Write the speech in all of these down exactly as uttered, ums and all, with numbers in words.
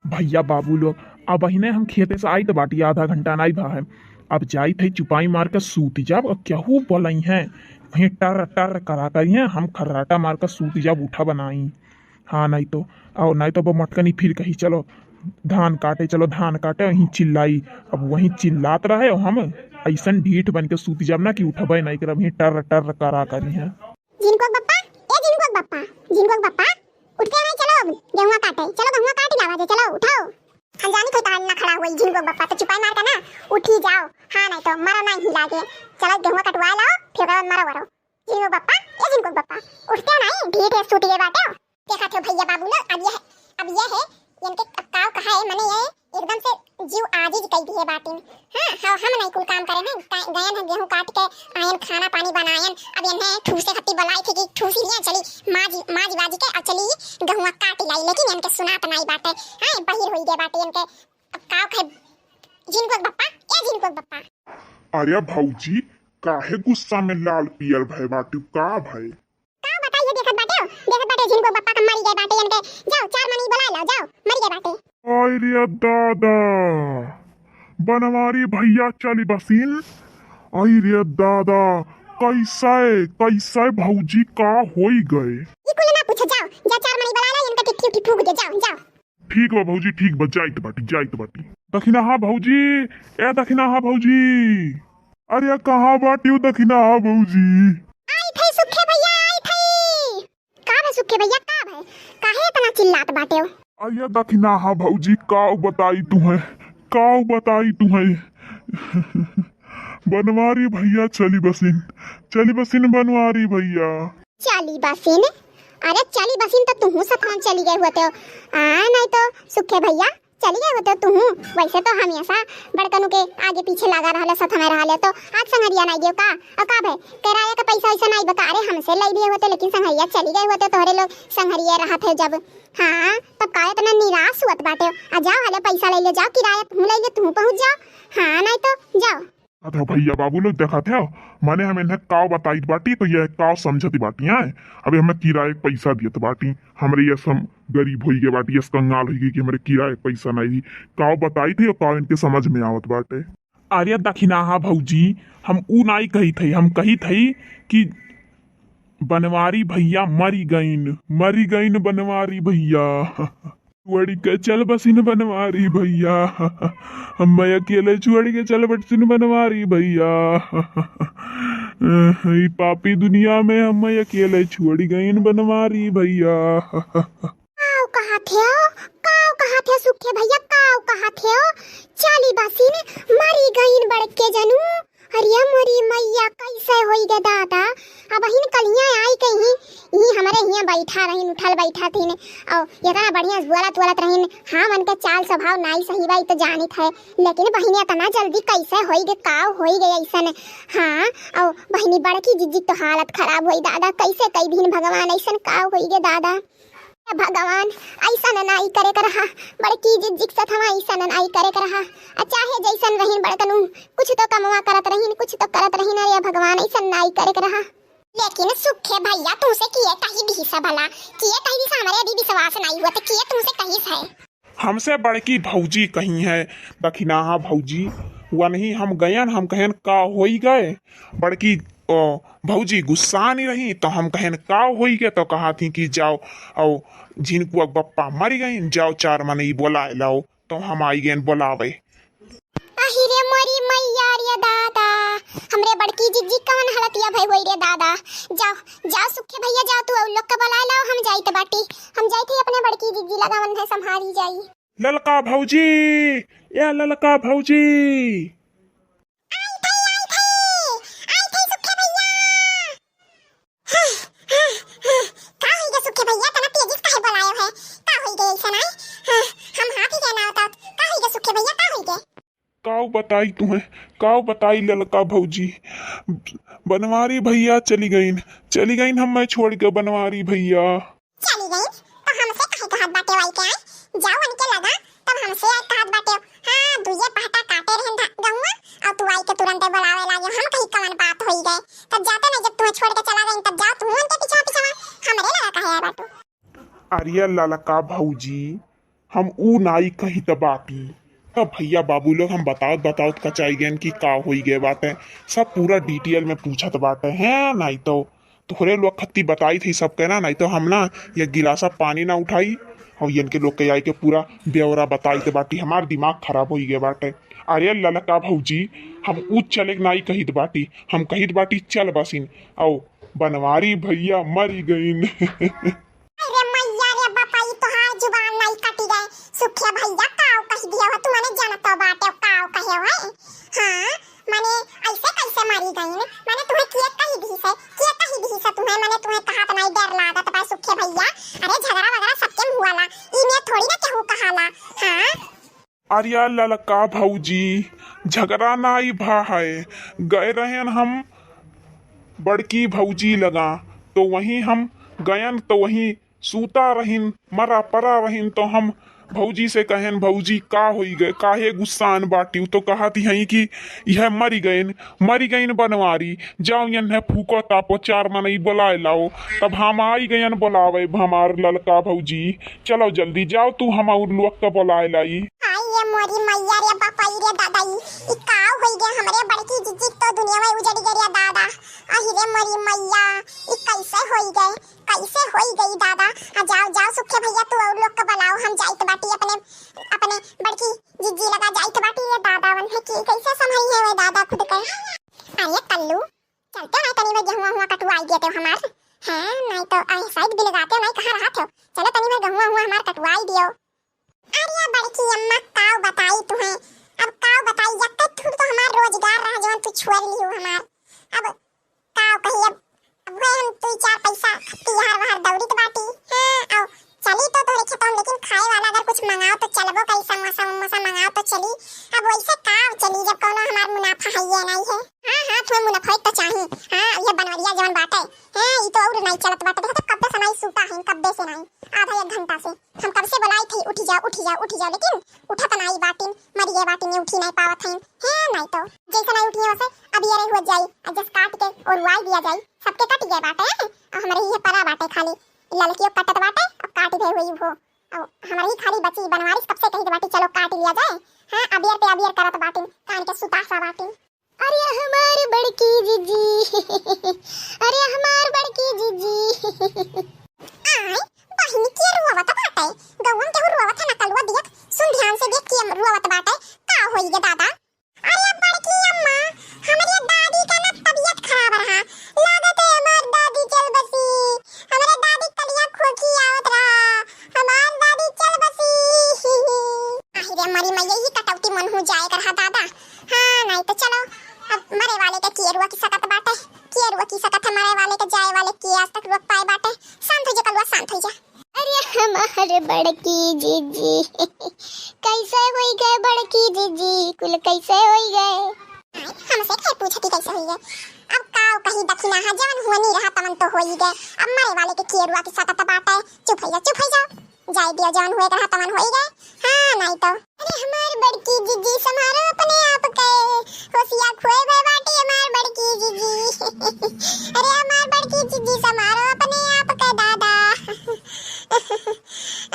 भइया बाबू लोग, अबहिने हम खेते से आइत बाटी, आधा घंटा नाई भा है। अब जाइत है चुपाई मार के सूति जाब, अब केहू बोलइहैं, वहीं टर टर करा करिहैं, हम खर्राटा मार के सूति जाब, उठब नाई। हाँ, नाई तो, अउ नाई तो अब मटकनी फिर कही, "चलो धान काटे, चलो धान काटे," वहीं चिल्लाई। अब वहीं चिल्लात रहे, अउ हम अइसन ढीठ बन के सूति जाब ना कि उठबे नाई करब, वहीं टर टर करा करिहैं। झिनकुआ के बप्पा, ए झिनकुआ के बप्पा, झिनकुआ के बप्पा, उठ के आए, चलो अब गेहुआ काटे, चलो गेहुआ काट लावा जे, चलो उठाओ। हम जानी थे तान ना खड़ा हुई झिनकुआ के बप्पा, तो चुपाई मार के ना उठी जाओ। हाँ, नाई तो मरो नाई ही लागे। चलो गेहुआ कटवा लाओ, फिर ओकरे बाद मरो वरो। झिनकुआ के बप्पा, ए झिनकुआ के बप्पा, उठते हो नाई, ढीठ है, सूत गए बाटे हो। देखा थे भइया बाबू लोग, अब यह, अब यह है, इनके अब काव कहा है, मने ये एकदम से जीव आजिज कई दिए बाटिन। हाँ, हाँ, हम नहीं कुल काम करे हैं, का-, गयन है गेहूं काट के, आयन खाना पानी बनायन, अब इन्हें ठूसे हत्ती बोलाई थी कि ठूसी लिया चली, माजी, माजी बाजी के अब चली गेहुआ काट लाई, लेकिन इनके सुनात नहीं बाटे। हाँ, बहिर होई गए बाटे इनके, अब काव कहे, झिनकुआ के बप्पा, ए झिनकुआ के बप्पा। अरे भौजी, काहे गुस्सा में लाल पियर भय बाटू, का भय? का बताइए, देखत बाटे, देखत बाटे, झिनकुआ के बप्पा का मरी गए बाटे इनके। जाओ, चार मनई बुला लाओ, जाओ, मरी गए बाटे। आय रे दादा, बनवारी भइया चली बसिन। आय रे दादा, कैसे, कैसे भौजी का होई गए? ई कुल ना पूछो, जाओ, जा चार मनई बुला लाओ, इनका टिट्ठी उट्ठी फूक दे, जाओ, जाओ। ठीक बा भौजी, ठीक बा, जाइत बाटी, जाइत बाटी। दखिनहा भौजी, ए दखिनहा भौजी, अरे कहाँ बाटी हो दखिनहा भौजी? आई थई सुखे भइया, आई थई। का भे सुखे भइया, का भे? काहे इतना चिल्लात बाटे हो? अरे दखिनहा भौजी, काव बताई तुहैं, काव बताई तुहैं। बनवारी भइया चली बसिन, चली बसिन बनवारी भइया। चली बसिन? अरे चली बसिन तो तुहू सथवा चली गए होते हो। आ, नहीं तो सुखे भइया चली गए होते हो तुहू। वैसे तो हमेशा बड़कनू के आगे पीछे लगा रहले, सथवा रहले, तो आज संगरिया नहीं गयो का? और का भे, किराया का पैसा वैसा नहीं बका? अरे हमसे ले लिए होते, लेकिन संगरिया चली गए होते तोहरे लोग, संगरिया रहत है जब। हाँ, तब का इतना निराश हुअत बाटे हो? आ जाओ, हले पैसा ले ले जाओ, किराया तुहू ले ले, तुहू पहुँच जाओ। हाँ, नहीं तो जाओ। देखत हो भइया बाबू लोग, देखत हो, माने हम इन्हें काव बताइत बाटी तो ये काव समझत बाटी हैं। अबे हमें किराए के पैसा दियत बाटी, हमरे यस हम गरीब होई गए बाटी, यस कंगाल होई गए कि हमरे किराए के पैसा नहीं दी। काव बताइत है, काव इनके समझ में आवत बाटे। अरे दखिनहा भौजी, हम ऊ नाई कही थई, हम कही थई कि बनवारी भइया मरी गईन, मरी गईन बनवारी भइया। छोड़ी के चल बसिन बनवारी भइया, हम अकेले छोड़ी के चल बसिन बनवारी भइया। ई पापी दुनिया में हम अकेले छोड़ी गईन बनवारी भइया। काव कहा थे, काव कहा थे सुखे भइया, काव कहा थे? चली बसिन मरी गईन बड़के जनू। अरे मोरी मैया, कैसे होई गे दादा? अबहिन कलिया आई कहीं, ई हमरे हियाँ बैठा रहिन, उठल बैठा थीन, और इतना बढ़िया बोलत बोलत रहिन। हाँ, मन के चाल स्वभाव नाई सही बा, ई तो जानित है, लेकिन बहिन इतना जल्दी कैसे होई गे, काव होई गे ऐसन? हाँ, और बहिनी बड़की जिज्जी तो हालत खराब होई दादा, कैसे कई दिन भगवान ऐसन काव होई गे दादा? हे भगवान, ऐसन नाई करे के रहा, बड़की जिज्जी के साथ हम ऐसन नाई करे के रहा। आ चाहे जैसन रहिन बड़कनू, कुछ तो कमवा करत रहिन, कुछ तो करत रहिन। अरे भगवान, ऐसन नाई करे के रहा। लेकिन सुखे भइया, तुमसे किए कही दिहिस भला, किए कही दिहिस, हमरे अभी विश्वास नाई हुआ, तो किए तुमसे कहिस है? हमसे बड़की भौजी कही है, दखिनहा भौजी, वनही हम गयन, हम कहन का होई गए, बड़की, ओ, भौजी गुस्सा नहीं रही, तो हम कहन का होई गए, तो कहा थी कि जाओ, और झिनकुआ के बप्पा मरी गईन, जाओ चार मनई बोलाए लाओ, तो हम आई गए बोलावे। अहि रे मोरी मैया रे दादा, हमरे बड़की जिज्जी कवन हालतिया भई होई रे दादा। जाओ, जाओ सुखे भइया, जाओ तू और लोग के बोलाए लाओ, हम जाइत बाटी, हम जाइत ही अपने बड़की जिज्जी लगावन है संभारी जाई। ललका भौजी, ए ललका भौजी। आई थई, आई थई, आई थई सुखे भइया। हाँ, हाँ, हाँ। का होई गे सुखे भइया, तना तेजी से काहे बोलायो है? का होई गे ऐसा नाई? हाँ, हम हाथ ही के ना होता। का होई गे सुखे भइया, का होई गे? काव बताई तुम्हें, काव बताई ललका भौजी। बनवारी भइया चली गईन, चली गईन हमें छोड़ के बनवारी भइया। चली गई तो हमसे काहे कहत बाटे वाई के आई? जाओ उनके लगा, तब हमसे आई कहत बाटे। हाँ, दुइये पहटा काटे रहन धा-, गहुआ, और तू आई के तुरंते बुलावे लागे। हम कही कवन बात होई गए? तब जाते नहीं, जब तुम्हें छोड़ के चला गई, तब जाओ तुम उनके पीछा पीछा, हमरे लगा काहे आए बाटू? अरे ललका भौजी, हम ऊ नाई कहित बाटी। तब भइया बाबू लोग हम बतावत बतावत कचाई गएन कि का होई गए बाटे, सब पूरा detail में पूछत बाटे। हैं, नाई तो तोहरे लोग खत्ती बताई थी सबके ना, नाई तो हम ना ये गिलासा पानी ना उठाई और इनके लोग के आए के पूरा ब्यौरा बताई दे बाटी। हमार दिमाग खराब होई गए बाटे। अरे ललका भौजी, हम ऊ चले के नाई कहित बाटी, हम कहित बाटी चल बसिन। आओ, बनवारी भइया मरी गइन। अरे मैया रे बापा, ई तोहार जुबान नाई कटी गए। सुखे भइया काव कहि दिया हो, तू मने जानत बाटे काव कहे हो, हैं? हाँ, मने ऐसे कैसे मरी गईन? मने तुम्हें किए कहि दी से, किए कहि दी से तुम्हें, मने तुम्हें कहात नाई डर लागत बा सुखे भइया। अरे झगड़ा वगड़ा सबके मुआला, ई में थोड़ी ना केहू कहाला। हाँ। अरे ललका भौजी, झगड़ा नाई भा है, गए रहेन हम बड़की भौजी लगा, तो वहीं हम गयन, तो वहीं सूता रहिन, मरा परा रहिन, तो हम भौजी से कहेन, "भौजी, का होई गए, काहे गुस्सान बाटिउ?" तो कहत हई कि "यह मरी गइन, मरी गइन बनवारी, जाओ यन्हे फूको तापो, चार मनई बोलाए लाओ।" तब हम आई गयन बोलावे, हमार ललका भौजी, "चलो जल्दी जाओ तू, हम और लोग के बोलाए लाई।" आई ये मोरी मैया रे बापाई रे दादाई, ई का होई गए हमरे बड़की जिज्जी, तो दुनिया में उजड़ गए रे दादा। आही रे मोरी मैया, ई कैसे होई गए? कैसे होई गई दादा? आ जाओ, जाओ सुखे भइया, तू और लोग के बुलाओ, हम जाइत बाटी अपने, अपने बड़की जिज्जी लगा जाइत बाटी। ये दादा वन है कि कैसे संभाई है वे दादा खुद के। अरे कल्लू, चलते ना तनी में गेहुआ हुआ कटुआई देते हमार। हैं, नहीं तो ऐ शायद बिलगाते नहीं कहाँ रहत हो। चलो तनी में गेहुआ हुआ हमार कटुआई दियो। अरे बड़की अम्मा, काव बताई तुहें, अब काव बताई, यक्के ठूर तो हमार रोजगार रहा जवन तू छोड़ लिहू हमार। अब काव कही, अब, अब वह हम दुई चार पैसा तिहार वहार दौड़ित बाटी। हाँ, अब चली तो तोहरे खेतवा में, लेकिन खाए वाला अगर कुछ मंगाओ तो चलबो करी, समोसा उमोसा मंगाओ तो चली। अब वैसे काव चली जब कौनो हमार मुनाफा है ये नहीं है। हाँ, हाँ, तुम्हें मुनाफा तो चाही। हाँ, ये बनवरिया जवन बाटे, हाँ, ई तो और नहीं चलत बाटे। देखो तो कब्बे से नहीं सूता है, कब्बे से नहीं, आधा एक घंटा से। हम कब से बोलाई थी, "उठी जाओ, उठी जाओ, उठी जाओ," लेकिन उठत नाई बाटिन, मरी गए बाटिन, ये उठी नाई पावत हईन। हे नाई तो, जैसे नाई उठी वैसे अब ये रही हो जाई, आ जस काट के और वाई दिया जाई, सबके कट गए बाटे, हैं? और हमारे ही परा बाटे खाली, ललकियो कटत बाटे, अब काट गए हुई हो, और हमारे ही खाली बची बनवारिस कब से कही बाटी, "चलो काट लिया जाए।" हाँ, अबियर पे अबियर करत बाटिन, कान के सुता सा बाटिन। अरे हमार बड़की जीजी, अरे हमार बड़की जीजी। आय, बहिन के रोवत बाटे, गौवन के रोवत है ना कलुआ देख, सुन ध्यान से देख के रोवत बाटे, का होई गे दादा? अरे बड़की अम्मा, हमरे दादी का ना तबीयत खराब रहा, लागत है हमार दादी चल बसी, हमरे दादी कलिया खोखी आवत रहा, हमार दादी चल बसी। आहि रे मरी मैया, यही कटौती मन हो जाए कर हा दादा। हाँ, नहीं तो चलो, अब मरे वाले के केरुआ की सकत बाटे, केरुआ की सकत है मरे वाले के, जाए वाले के आज तक रोक पाए बाटे। शांत हो जा कलुआ, शांत हो जा। अरे हमारे बड़की जीजी, कैसे होई गए बड़की जीजी, कुल कैसे होई गए? आय, हमसे के पूछती कैसे होई गए? अब काव कही दखिना हा, जवन हुआ नहीं रहा तवन तो होई गए। अब मरे वाले के केरुआ की सकत बाटे, चुप हो जा, चुप हो जा। जाए दियो, जवन हुए के रहा तवन होई गए। हाँ, नहीं तो। अरे हमार बड़की जीजी, संभारो अपने आप के, होशिया खोए गए बाटी हमार बड़की जीजी। अरे हमार बड़की जीजी, संभारो अपने आप के दादा।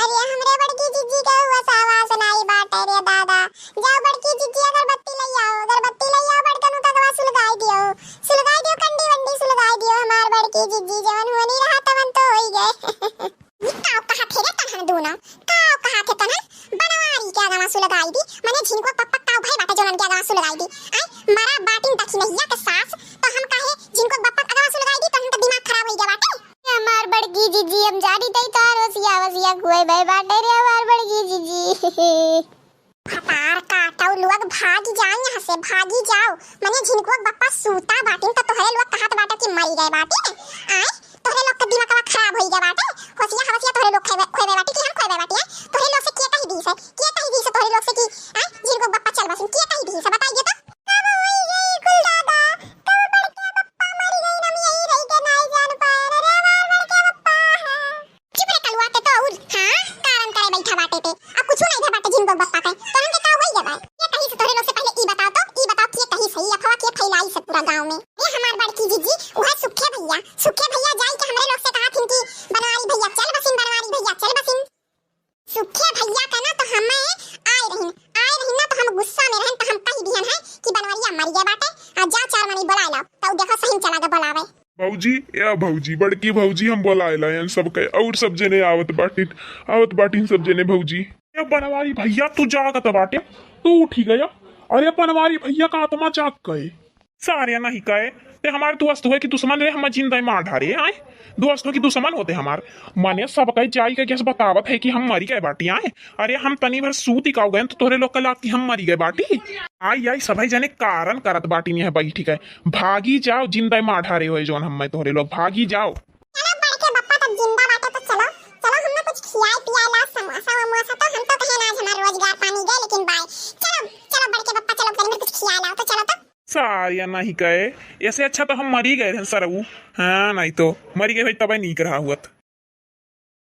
अरे हमरे बड़की जीजी के हुआ सावा सुनाई बाटे रे दादा। जाओ बड़की जीजी, अगरबत्ती ले आओ, अगरबत्ती ले आओ, बड़कनू का गवा सुलगाई दियो, सुलगाई दियो, कंडी वंडी सुलगाई दियो, हमार बड़की जीजी, जवन हुआ नहीं रहा तवन तो होई गए। ई काव कहा थे रे तनहन दूनो? काव कहा थे तनहन? बनवारी के अगवा सुलगाई दी, मने झिनको पप्पा काव भाई बाटे जोनन के अगवा सुलगाई दी। आय, मरा बाटिन दखिनहिया के सास, तो हम काहे झिनको पप्पा अगवा सुलगाई दी, तो हमका दिमाग खराब होई गया बाटे। हमार बड़की जीजी, हम जानी तई तार वसिया वसिया खुए बे बाटे रे हमार बड़की जीजी। फटार काटो लोग, भागी जाओ यहाँ से, भागी जाओ। मने झिनको बप्पा सूता बाटिन तो तोहरे लोग कहत बाटे कि मरी गए बाटिन। आय, तोहरे लोग के दिमागवा खराब होई गया बाटे। होशिया हवसिया तोहरे लोग खेबे, खोबे बाटी कि हम खोबे बाटी, आय? तोहरे लोग से के कही दी से, के कही दी से तोहरे लोग से कि, आय, झिनको बप्पा चल बसिन, के कही दी से, बताइए तो। कब होई गई कुल दादा, कब बड़के बप्पा मरी गई, हम यही रही के नाई जान पाए। अरे हमार बड़के बप्पा, हाँ। चुप रे कलुआ, ते तो और, हाँ, कारण करे बैठा बाटे ते। अब कुछ नहीं था बाटे झिनको बप्पा के। तो हमके का होई गवा? के कही से तोहरे लोग से पहले ई बताओ तो, ई बताओ के कही से, ई अफवाह के फैलाई से पूरा गांव में। ए हमार बड़की जीजी, वह सुखे भैया, सुखे भैया जाई के हमरे लोग से कहा थिन कि बनवारी भैया चल बसिन, बनवारी भैया चल बसिन। सुखे भैया का ना भौजी, ए भौजी, बड़की भौजी, हम बोलाए लायन सबके, और सब जने आवत बाटिन, आवत बाटिन सब जने भौजी। ए बनवारी भैया, तू जागत बाटे, तू उठी गया। अरे बनवारी भैया का आत्मा जाग गए। सारे नहीं कहे, ते हमारे दोस्त हुए कि दुश्मन रे, हम जिंदा मार ढारे आए। दोस्त हो कि दुश्मन होते हमार? मने सब कहे जाई के गैस बतावत है कि हम मरी गए बाटी आए। अरे हम तनी भर सूती काउ गए तो तोहरे लोग के लाग कि हम मरी गए बाटी। आई आई सभी जने कारण करत बाटी नहीं है बैठी गए। भागी जाओ, जिंदा मार ढारे हुए जौन हम तोहरे लोग, भागी जाओ। चलो बड़के बप्पा तब जिंदा बाटे तो चलो, चलो हमने कुछ खियाए पियाए ला, समोसा वमोसा, तो हम तो कहे ना आज हमारा रोजगार पानी गए, लेकिन बाय। चलो, चलो बड़के बप्पा चलो, तनी भर कुछ खियाए लाओ तो चलो तो। सारिया नहीं कहे, ऐसे अच्छा तो हम मरी गए रहन सरऊ। हाँ, नहीं तो मरी गए भाई तबे नीक रहा हुआ।